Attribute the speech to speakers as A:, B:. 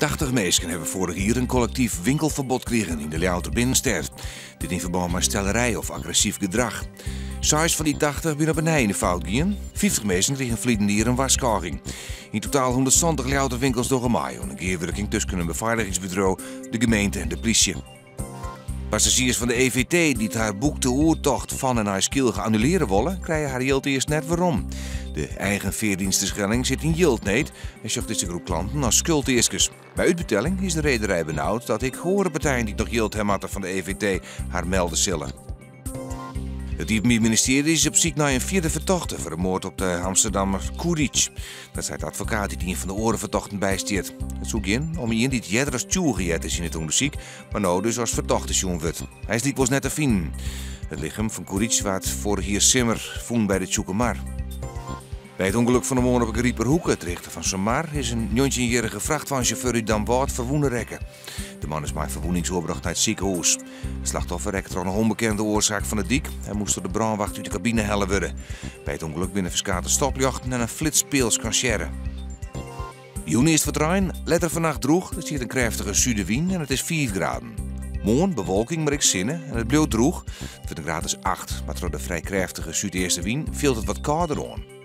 A: 80 minsken hawwe foarich jier in kollektyf winkelferbod krigen yn de Ljouwerter binnenstêd. Dit yn ferbân mei stellerij of agressyf gedrach. Seis fan dy 80 binne op 'e nij yn de fout gien. 50 minsken krigen ferliden jier in warskôging. Yn totaal 170 Ljouwerter winkels dogge mei oan in gearwurking tusken in befeiligingsbedriuw, de gemeente en de plysje. Passazjiers fan de EVT dy't har boekte oertocht fan en nei Skylge annulearje wolle, krije har jild earst net werom. De eigen feardienst Terschelling sit yn jildneed en sjocht dizze groep klanten as skuldeaskers. By útbetelling is de rederij benaud dat ek oare partijen dy't noch jild ha moatte fan de EVT har melde sille. It Iepenbier Ministearje is op syk nei in fjirde fertochte foar de moard op de Amsterdammer Koeric. Dat seit de advokaat dy't ien fan de oare fertochten bystiet. It soe gean om ien dy't earder as tsjûge heard is yn it ûndersyk, mar no dus as fertochte sjoen wurdt. Hy is lykwols net te finen. It lichem fan Koeric waard foarich jier simmer fûn by de Tsjûkemar. By it ûngelok fan 'e moarn op 'e Gariperhoeke, ter hichte fan Samar, is in njoggentjinjierrige frachtweinsjauffeur út Damwâld ferwûne rekke. De man is mei ferwûnings oerbrocht nei it sikehûs. It slachtoffer rekke troch noch ûnbekende oarsaak fan de dyk en moast troch de brânwacht út de kabine helle wurde. By it ûngelok binne ferskate stopljochten en in flitspeal skansearre. Jûn earst wat rein, letter fannacht drûch. Der stiet in krêftige sudewyn en it is 5 graden. Moarn bewolking, mar ek sinne en it bliuwt drûch. It wurdt in graad as 8, mar troch de frij krêftige súdeastewyn fielt it wat kâlder oan.